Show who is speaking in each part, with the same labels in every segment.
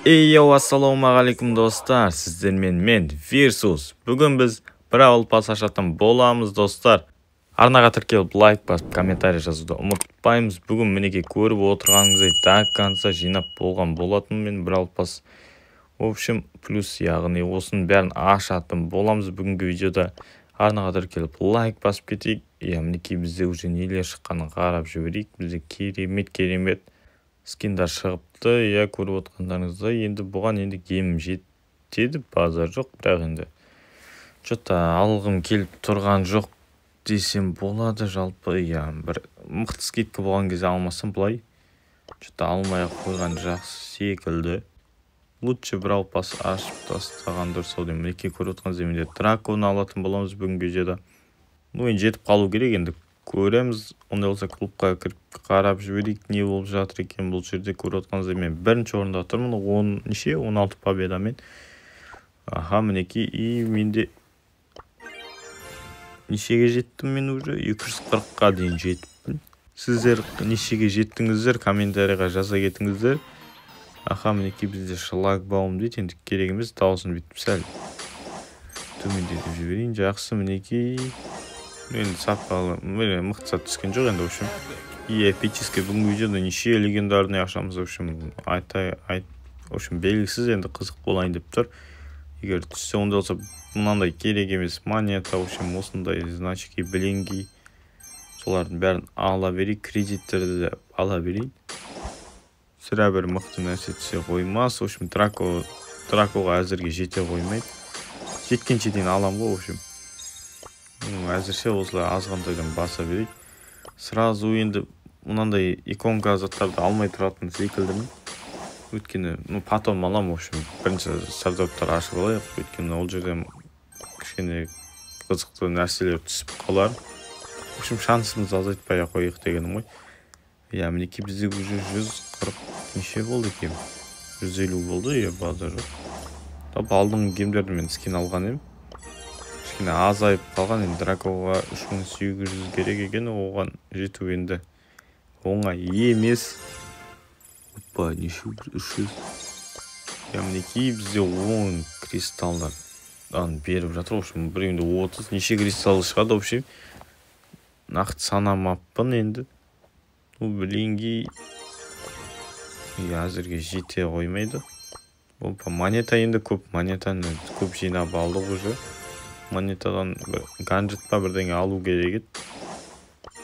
Speaker 1: Ей, йоу, ассалаумағалейкум, достар! Сіздермен мен, Вирсус. Бүгін біз Бравл Пасс ашатын боламыз, достар. Арнаға тіркеліп, лайк басып, комментарий жазуды ұмытпаймыз. Бүгін, мінекей, көріп отырғаныңыздай, до конца жинап болған болатын мен Бравл Пасс. В общем, плюс, яғни осының бәрін ашатын боламыз бүгінгі видеода. Арнаға тіркеліп, лайк басып кетейік. Иә, мінекей, бізде уже нелер шыққанын қарап жіберейік. Бізде керемет, керемет скиндар шығыпты, иә, көріп отқандарыңыздай. Енді бұған енді гемім жетеді, базар жоқ, бірақ енді че-то алғым келіп тұрған жоқ десем болады жалпы. Иә, бір мықты скидка болған кезде алмасам, былай че-то алмай ақ қойған жақсы секілді. Лучше Бравл Пасс ашып тастаған дұрыс ау деймін. Мінекей, көріп отырғаныңыздай, менде Драконы алатын боламыз бүгінгі видеода. Ну, енді жетіп қалу керек, енді көреміз. Ондай болса, клубқа кіріп қарап жіберейік, не болып жатыр екен бұл жерде. Көріп отырғаныңыздай, мен бірінші орында тұрмын, он неше, 16 победамен. Аха, мінекей, и менде нешеге жеттім? Мен уже 240-қа дейін жетіппін. Сіздер нешеге жеттіңіздер, комментарийға жаза кетіңіздер. Аха, мінекей, бізде шлагбаум дейді, енді керек емес. Дауысын бүйтіп сәл төмендетіп жіберейін. Жақсы, мінекей, енді сапалы, міне, мықты зат түскен жоқ енді. В общем, и эпический. Бүгінгі видеода неше легендарный ашамыз, в общем, айта айт, в общем, белгісіз. Енді қызық болайын деп тұр, егер түссе. Ондай болса, мынандай керек емес монета, в общем, осындай значки, блинги, солардың бәрін ала берейік. Кредиттерді де ала берейін, сірә, бір мықты нәрсе түсе қоймас. В общем, Драко, Дракоға әзірге жете қоймайды, жеткенше дейін аламын ғой. В общем, әзірше осылай азғантайдан баса берейік. Сразу енді мынандай иконка заттарды алмай тұратын секілдімін, өйткені, ну, потом аламын. В общем, бірінші стардроптар ашып алайық, өйткені ол жерден кішкене қызықты нәрселер түсіп қалар. В общем, шансымызды азайтпай ақ қояйық дегенім ғой. Иә, мінекей, бізде уже 140 неше болды екен, 150 болды, иә, базар жоқ. Жалпы, алдыңғы гемдерді мен скин алған едім, кішкене азайып қалған. Енді Дракоға 3800 керек екен, оған жету енді оңай емес. Опа, неше, 300. Иә, мінекей, бізде 10 кристалдардан беріп жатыр. В общем, біреуінде 30 неше кристалл шығады, в общем, нақты санамаппын енді. Ну, блинги, әзірге жете қоймайды. Опа, монета. Енді көп монетаны көп жинап алдық уже. Монетадан бір гаджет па, бірдеңе алу керек еді,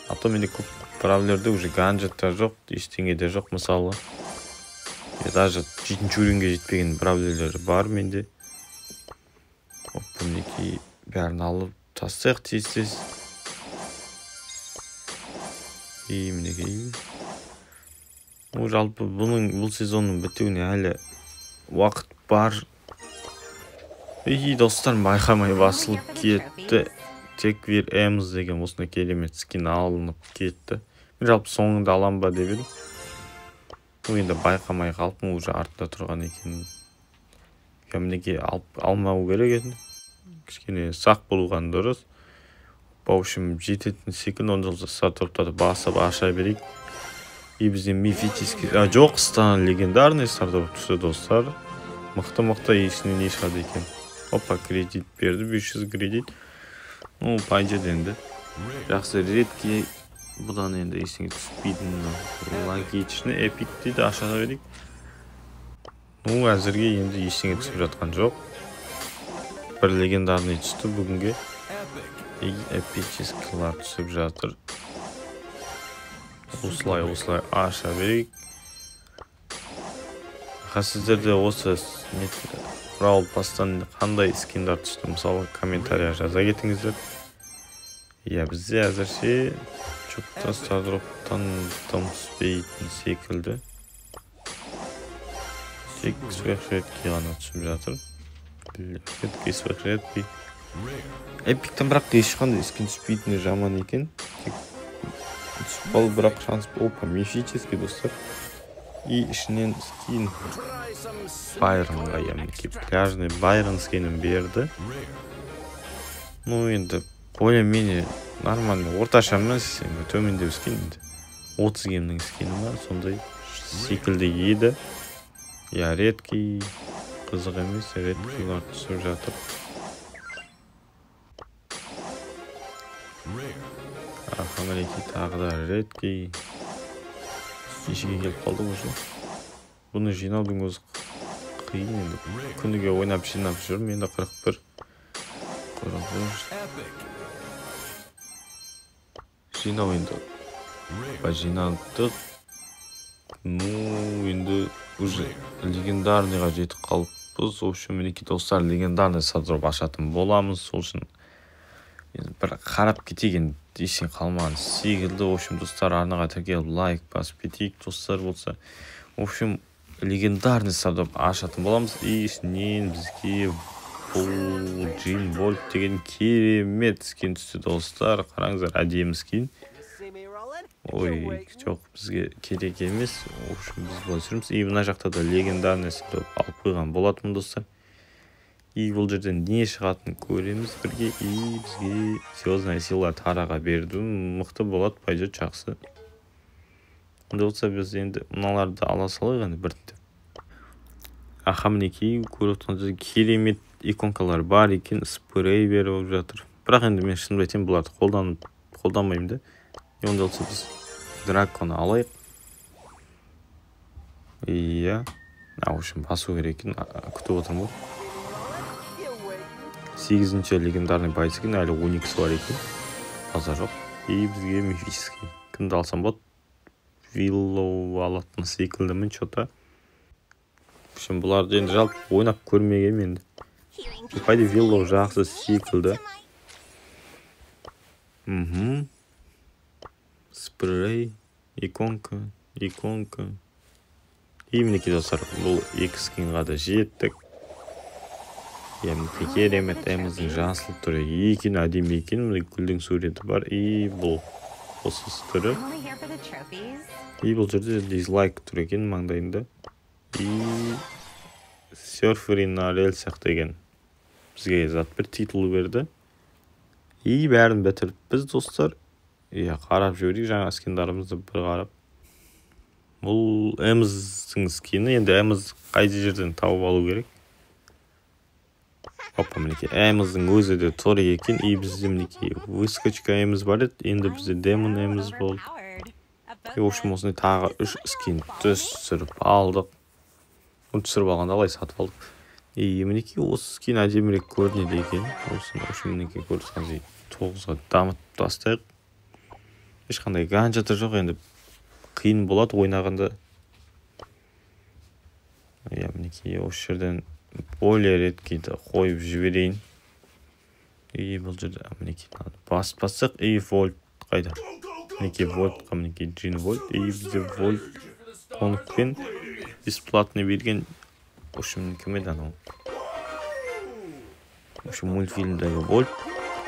Speaker 1: а то менде көп бравлерде уже гаджеттер жоқ, ештеңе де жоқ. Мысалы, даже жетінші уровеньге жетпеген бравлерлер бар менде. Опа, мінекей, бәрін алып тастайық тез тез. И мінекей, ну, жалпы, бұның, бұл сезонның бітуіне әлі уақыт бар. И, достар, байқамай басылып кетті. Теквир Эмз деген осындай керемет скин алынып кетті. Мен жалпы соңында алам ба деп едім. Ну, енді байқамай қалыппын, уже артында тұрған екен. Мінекей, алып алмау керек еді, кішкене сақ болған дұрыс. В общем, жететін секілді. Онда болса, стардроптарды басып аша берейік. И бізде мифический, а, жоқ, легендарный стардроп түсті, достар. Мықты, мықты. Ішінен не шығады екен? Опа, кредит берді, 500 кредит. Ну, пойдет енді, жақсы. Редкий, бұдан енді ештеңе түспейтіні логично. Эпик дейді, аша берейік. Ну, әзірге енді ештеңе түсіп жатқан жоқ. Бір легендарный түсті бүгінге, и эпическийлар түсіп жатыр. Осылай, осылай аша берейік. Сіздерде осы Бравл Пасстан қандай скиндар түсті, мысалы, комментария жаза кетіңіздер. Иә, бізде әзірше че-то стардроптан дым түспейтін секілді, тек сверхредкий ғана түсіп жатыр. Редкий, сверхредкий, эпиктен бірақ ешқандай скин түспейтіні жаман екен. Тек түсіп қалды, бірақ шанс. Опа, мифический, достар, и ішінен скин Байронға. Иә, мінекей, пляжный Байрон скинін берді. Ну, енді более менее нормальный, орташа емес, енді төмендеу скин. Енді 30 гемнің скині ма, сондай секілді еді. Иә, редкий қызық емес, редкийлар түсіп жатыр. Аха, мінекей тағы да редкий. Нешеге келіп қалдық уже. Бұны жинаудың өзі қиын енді. Күніге ойнап жинап жүрмін енді 41. 41. Жинау енді. Жинадық. Ну, енді уже легендарныйға жетіп қалыппыз. В общем, мінекей достар, легендарный стардроп ашатын боламыз. Сол үшін енді бір қарап кетейік енді, ештеңе қалмаған секілді. В общем, достар, арнаға тіркеліп лайк басып кетейік достар болса. В общем, легендарный стардроп ашатын боламыз. И ішінен бізге бұл Джин Вольт деген керемет скин түсті достар. Қараңыздар, әдемі скин. Ой, жоқ, бізге керек емес. В общем, біз былай түсіреміз. И мына жақта да легендарный стардроп алып қойған болатынмын достар. И бұл жерден не шығатынын көреміз бірге. И бізге звездная сила тараға берді. Мықты болады, пойдет, жақсы. Онда болса біз енді мыналарды ала салайық енді біртіндеп. Аха, мінекей көріп отырғаныңыздай керемет иконкалар бар екен, спрей беріп жатыр. Бірақ енді мен шынымды айтайын, бұларды қолданбаймын да. И онда болса біз драконы алайық. Иә. В общем, басу керек екен. Күтіп отырмын ғой. 8-ші легендарный бойец екен, әлі 12-сі бар екен. Базар жоқ. И бізге мифический. Кімді алсам болады? Виллоу алатын секілдімін, чё-то. В общем, бұларды енді жалпы ойнап көрмегенмін енді. По идее, Виллоу жақсы секілді. Спрей, иконка, иконка. И мінекей достар, бұл екі скинға да жеттік. Иә, мінекей керемет Эміздің жасыл түрі екен, әдемі екен. Міне гүлдің суреті бар. И бұл осы түрі. И бұл жерде дизлайк тұр екен маңдайында. И серфери на рельсах деген бізге зат бір титул берді. И бәрін бітіріп біз достар. Иә, қарап жіберейік жаңа скиндарымызды бір қарап. Бұл Эміздің скині. Енді Эміз қай жерден тауып алу керек? Опа, мінекей Эміздің өзі де тұр екен. И бізде мінекей выскочка Эміз бар еді. Енді бізде демон Эміз болды. И в общем, осындай тағы 3 скин түсіріп алдық. Оны түсіріп алғанда алай сатып алдық. И мінекей осы скин әдемірек көрінеді екен. Осыны, в общем, мінекей көрсеңіз, 9-ға дамытып тастайық. Ешқандай гаджеті жоқ, енді қиын болады ойнағанда. Иә, мінекей осы жерден более редкийді қойып жіберейін. И бұл жерде мінекей басып бассақ, и вольт қайда? Мінекей вольтқа, мінекей Джин Вольт. И бізде вольт қонықпен бесплатный берген. В общем, кім еді анау? В общем, мультфильмдегі вольт.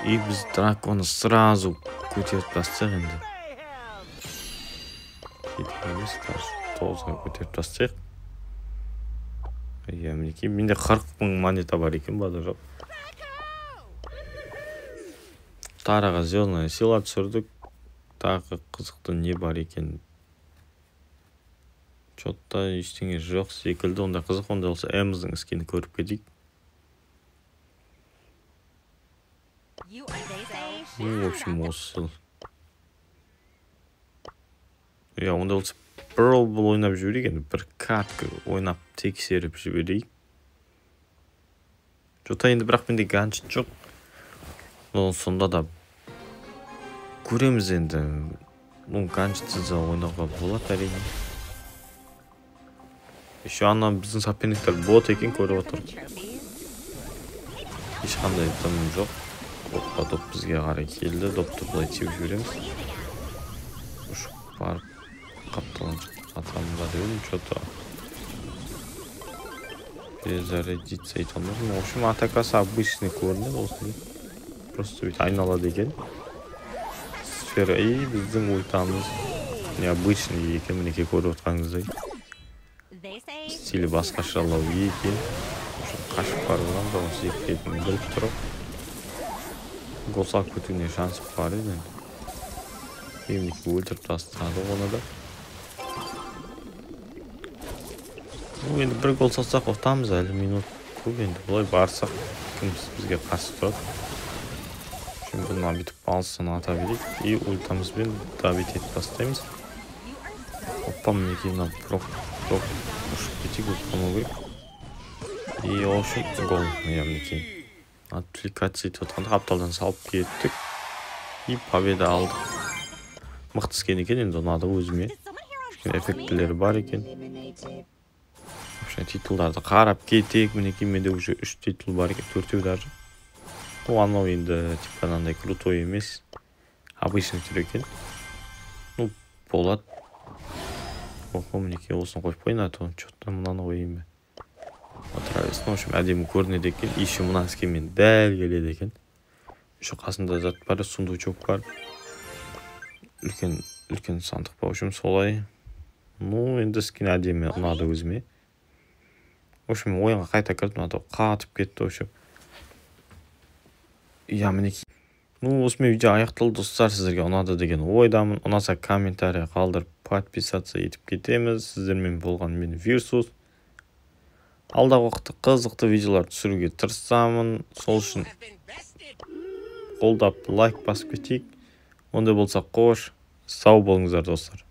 Speaker 1: И біз драконы сразу көтеріп тастайық енді. Жеті емес, даже 9-ға көтеріп тастайық. Иә, мінекей менде 40 мың монета бар екен, базар жоқ. Тараға звездная сила түсірдік. Тағы қызықты не бар екен? Чё-то ештеңе жоқ секілді. Онда қызық, онда болса Эміздің скинін көріп кетейік. Ну, в общем, осы. Иә, онда болса Brawl Ball ойнап жіберейік енді, бір катка ойнап тексеріп жіберейік. Чё-то енді бірақ менде гаджет жоқ. Но сонда да көреміз енді. Ну, гаджетсіз де ойнауға болады әрине. Еще ана біздің соперниктер бот екен, көріп отыр. Ешқандай дым жоқ. Опа, доп бізге қарай келді. Допты былай теуіп жібереміз. Ұшып барып қапталған атамын ба деп едім, чё-то перезарядиться ете алмадым. В общем, атакасы обычный көрінеді осындай. Просто бүйтіп айналады екен. Сфера. И біздің ультамыз необычный екен, мінекей көріп отырғаныңыздай. Стилі басқашалау екен. Қашып барып ұрам, бірақ секіретінін біліп тұрып. Гол салып кетуіне шанс бар еді енді. И мінекей өлтіріп тастады оны да. Ну, енді бір гол салсақ, ұтамыз, әлі минут көп. Енді былай барсақ, кім бізге қарсы тұрады? Şimdi бұны бүйтіп алыстан ата берейік и ультамызбен давить етіп бастаймыз. Опа, мінекей, мына Брок, Брок, ұшып кетейік, ұтпамау керек. И ол үшін гол. Иә, мінекей, отвлекаться етіп отқанда қапталдан салып кеттік и победа алдық. Мықты скин екен, енді ұнады өзіме, кішкене эффектілері бар екен. Вообще, титулдарды қарап кетейік. Мінекей, менде уже үш титул бар екен, төртеу даже. Ну, анау енді типа анандай крутой емес, обычный түр екен. Ну, болады. Охо, мінекей, осыны қойып қояйын, а то че то мынаны қояйын ба? Травес. Ну, в общем, әдемі көрінеді екен. Еще мына скинмен дәл келеді екен. Еще қасында зат бар, сундучок бар, үлкен үлкен сандық па, в общем, солай. Ну, енді скин әдемі, ұнады өзіме. В общем, ойынға қайта кірдім, а то қатып кетті. В общем, иә, мінекей. Ну, осымен видео аяқталды, достар. Сіздерге ұнады деген ойдамын. Ұнаса, комментарий қалдырып, подписаться етіп кетеміз. Сіздермен болған мен, Вирсус. Алдағы уақытта қызықты видеолар түсіруге тырысамын, сол үшін қолдап, лайк басып кетейік. Ондай болса, қош сау болыңыздар, достар.